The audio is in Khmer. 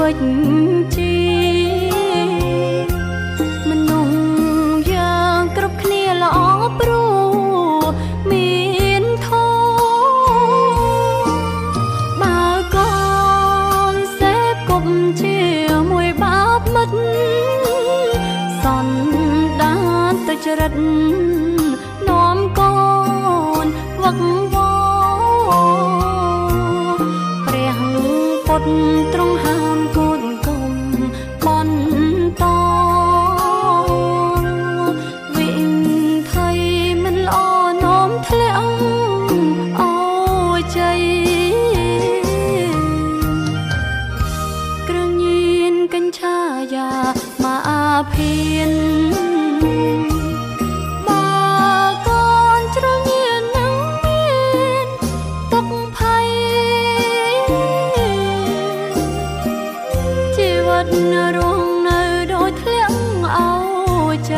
វិជ្ជាមនុស្សយើងគ្រប់គ្នាល្អព្រោះមានធម៌បើកូនសេពគប់ជាមួយបាបមិត្តសន្តានទៅចរិតនាំកូនវឹកវរព្រះពុទ្ធទ្រង់ហាមកូនកុំបន្តវិថីមិនល្អនាំធ្លាក់អូជ័យគ្រឿងញៀនកញ្ឆាយាមកអាភិន